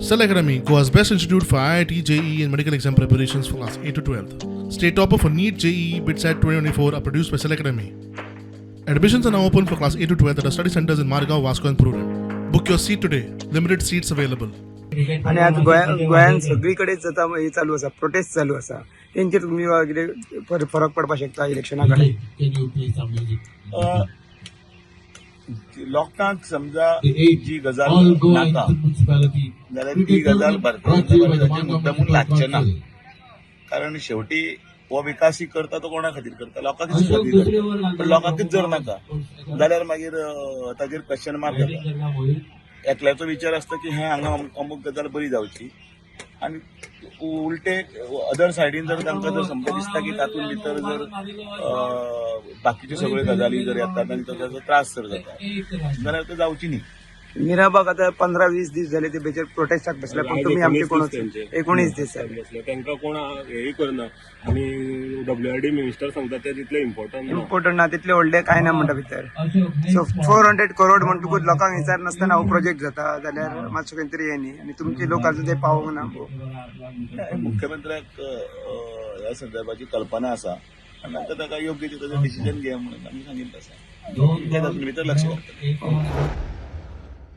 Cell Academy, Goa's best institute for IIT, JEE, and medical exam preparations for class 8 to 12. State topper for NEET, JEE, BITSAT 2024 are produced by Cell Academy. Admissions are now open for class 8 to 12 at our study centers in Margao, Vasco, and Prudent. Book your seat today. Limited seats available. आनी आतां गोंया गोंयान सगळी कडेन जाता हे चालू आसा, प्रोटेस्ट चालू आसा, तेंचेर तुमी कितें फरक पडपाक शकता इलेक्शना कडेन? Can you play some music? लोकांक समजा The eight, जी गजाल all Goa नाका municipality. जाल्यार ती गजाल Brought to Bharatiya you by Janata the पार्टीचे Margao मुद्दामून Municipal लागचे ना. Council. कारण शेवटी हो विकासही करता तो कोणा खातीर करता? लोकांकच अशोक खातीर दुसरे करता. वर घालता. पण लोकांकच जर नाका जाल्यार मागीर ताजेर क्वेश्चन मार्क Batting जाता. करना मोहित. एकल्याचो विचार आसता की हें हांगा अमूक गजाल बरी जावची आनी उलटे अदर सायडीन जर तांकां जर समजा दिसता की तातूंत भितर जर बाकीच्यो सगळ्यो गजाली जर येतात आनी ताचो त्रास जर जाता एक रन. जाल्यार ते जावची न्ही. मिराबाग आतां 15-20 दीस जाले ते बेचर प्रोटेस्टाक बसले, पण तुमी आमचे कोण? 19 दीस जाले. बसले तांकां कोण हेय करना आनी डब्ल्यू आर डी मिनिस्टर सांगता ते तितले इम्पॉर्टंट ना. इम्पॉर्टंट ना तितले व्हडले कांय ना म्हणटा भितर. Ashok, so next ball. 400 crore म्हणटकूच लोकांक विचार नासतना हो प्रोजेक्ट जाता जाल्यार मातसो खंय तरी हें न्ही, आनी तुमचे लोक अजून ते पावोंक ना. मुख्यमंत्र्याक ह्या संदर्भाची कल्पना आसा आनी तांकां ताका योग्य ते ताजें डिसिजन घे म्हणून आमी सांगिल्लें आसा. दोन ते तातूंत भितर लक्ष घालतले. एक ओव्हर.